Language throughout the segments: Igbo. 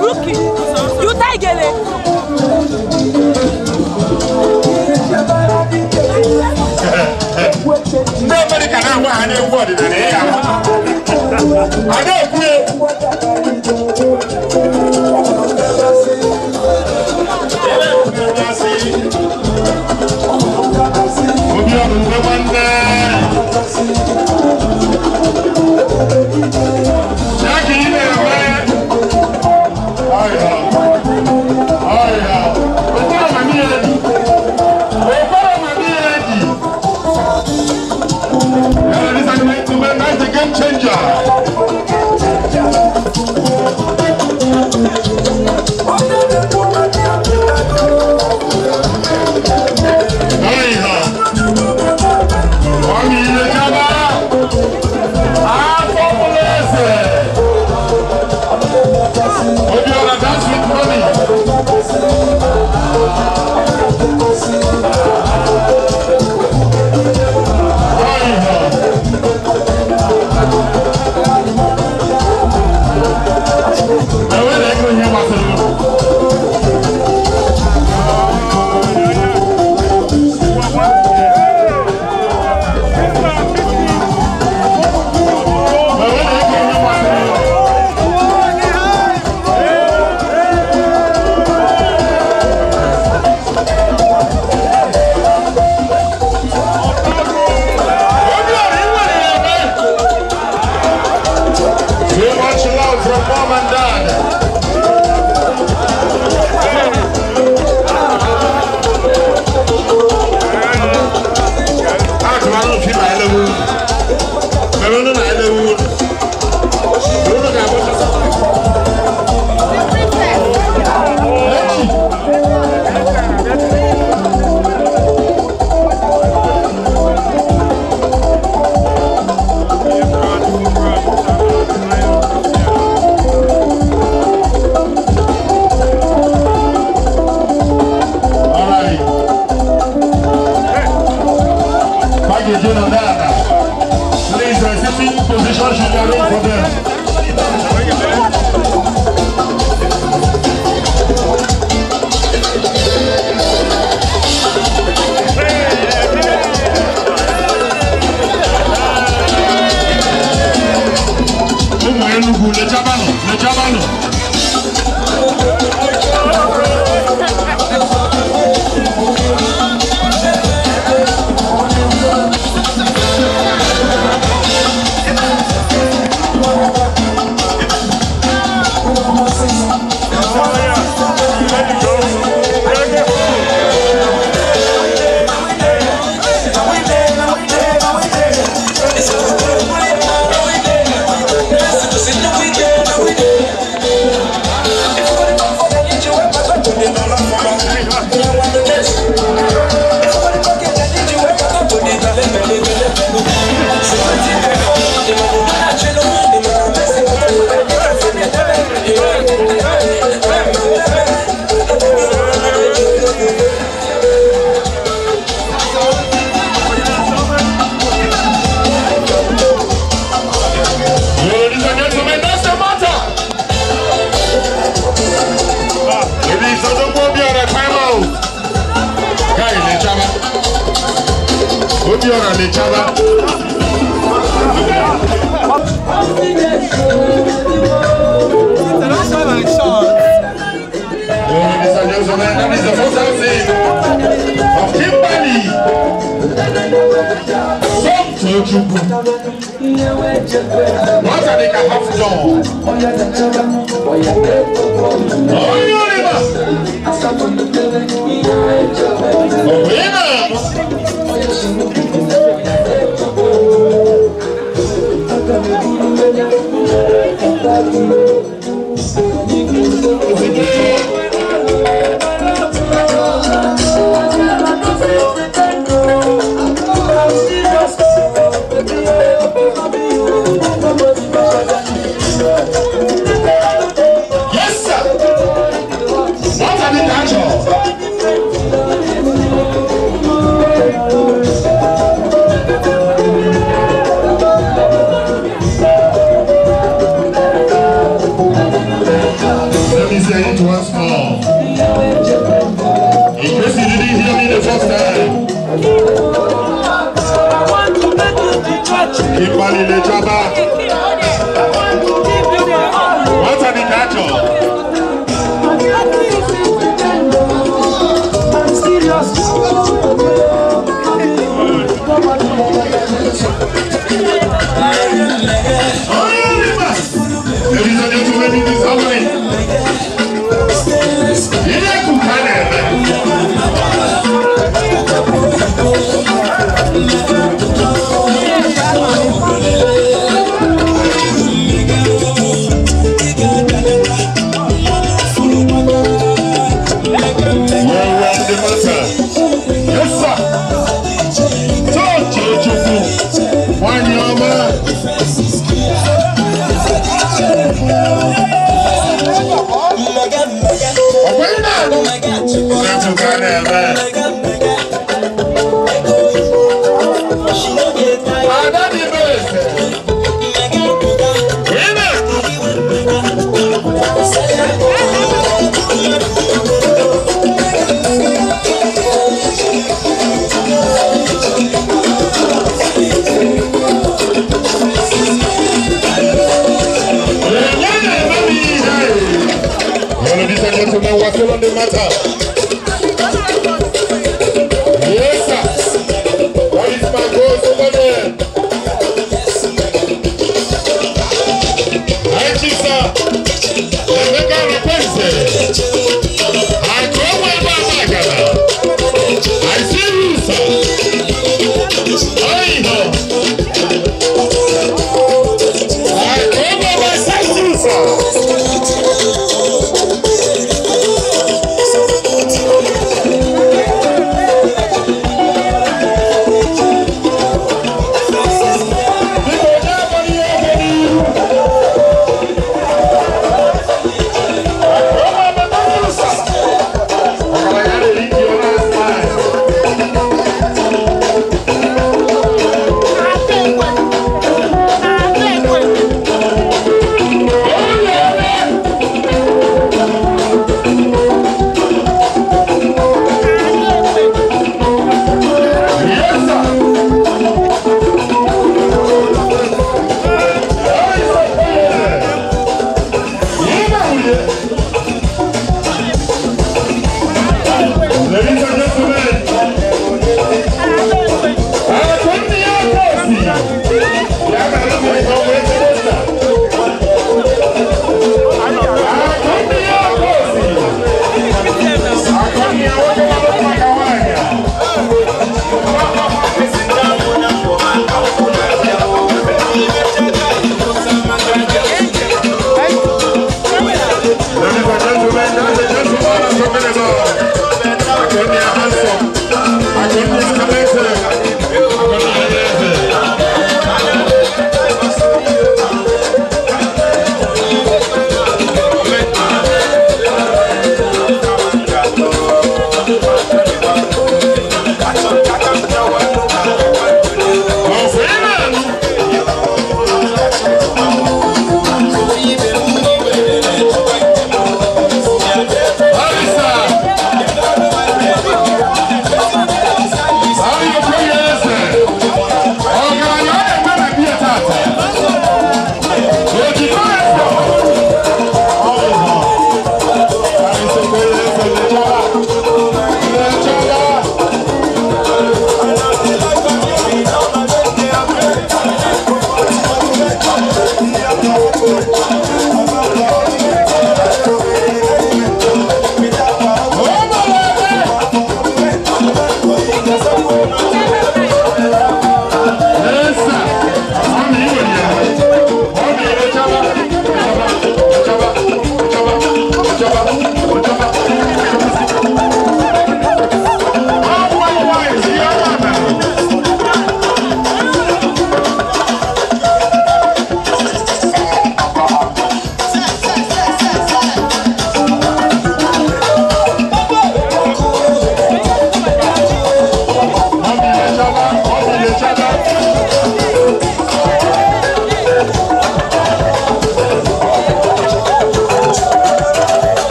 Rookie, you tie gele. Ndị Amerịka na-agwa ha na-egwu ọdịnala ya. A na-ekwu ya. Obi ọrụ mgbe nwanne. Ya ka ị na-eme. Ọyọ. Ọyọ. Okporo amamihe dị. Okporo amamihe dị. Ladies and gentlemen, that's the game changer. Obiora, dance with money. Please, sitting position should be arranged for them. Ụmụ Enugu, lechabanụ, lechabanụ. Ladies and gentlemen, that's the matter. It is Odogwu Obiora time out. Guy, lechaba. Obiora lechaba. Ladies and gentlemen, that is the first scene of Kimberly. Somtochukwu. What are they can have done? Oh, you river. Oh, Yes, sir. What are the Ladies and gentlemen, it is happening. Yes, sir. Matter. Yes, sir. What is my goal over there? I sir. Emeka Rapense. I go my back. I see you, sir. I know. I go my side, you, sir.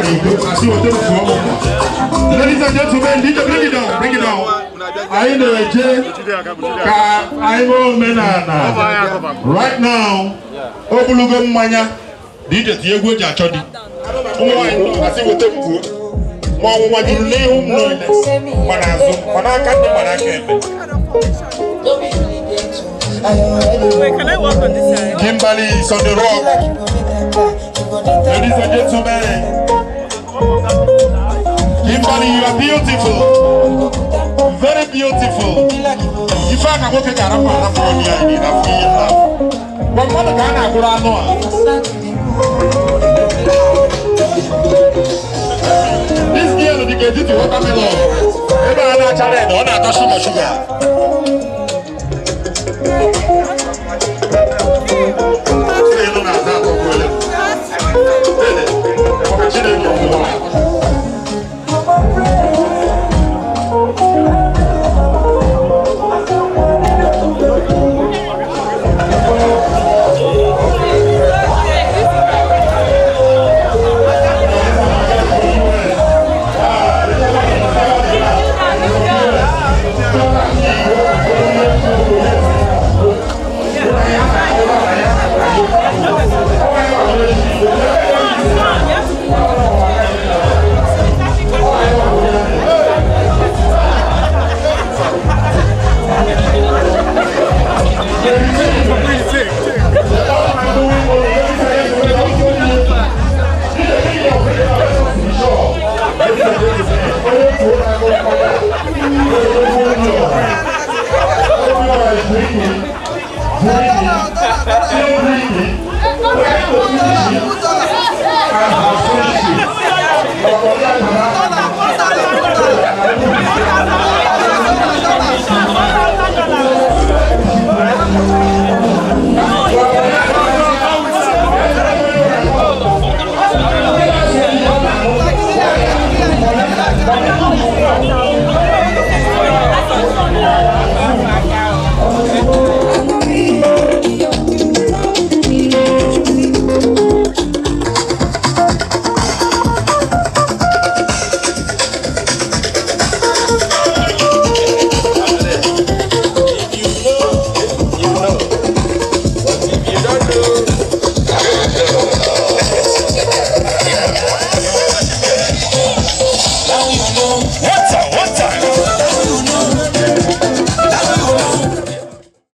kwara iko asị weta ofu ọmụ. Ladies and gentlemen, DJ, bring it down, bring it down. Anyị na-eje ka anyị mee omenala. Right now, ogologo mmanya DJ tinye egwu eji achọ di. Ụmụ nwaanyị asị weta mkpuo. Ma ọnwụnwa juru n'ihu m niile, ma n'azụ, ma n'aka ndị ma n'aka ekpe. Wait, can I walk on this side? Kimberly is on the rock. Ladies and gentlemen, Kimberly, you are beautiful. Very beautiful. Ife a ka nwoke ga-arapụ arapụ onye ya dị na afọ ihe na. Gwa mmadụ ka a na-agụrụ anụ a. This girl dị ka etiti watermelon. Ebe a na-acha red, ọ na-atọ shuga shuga.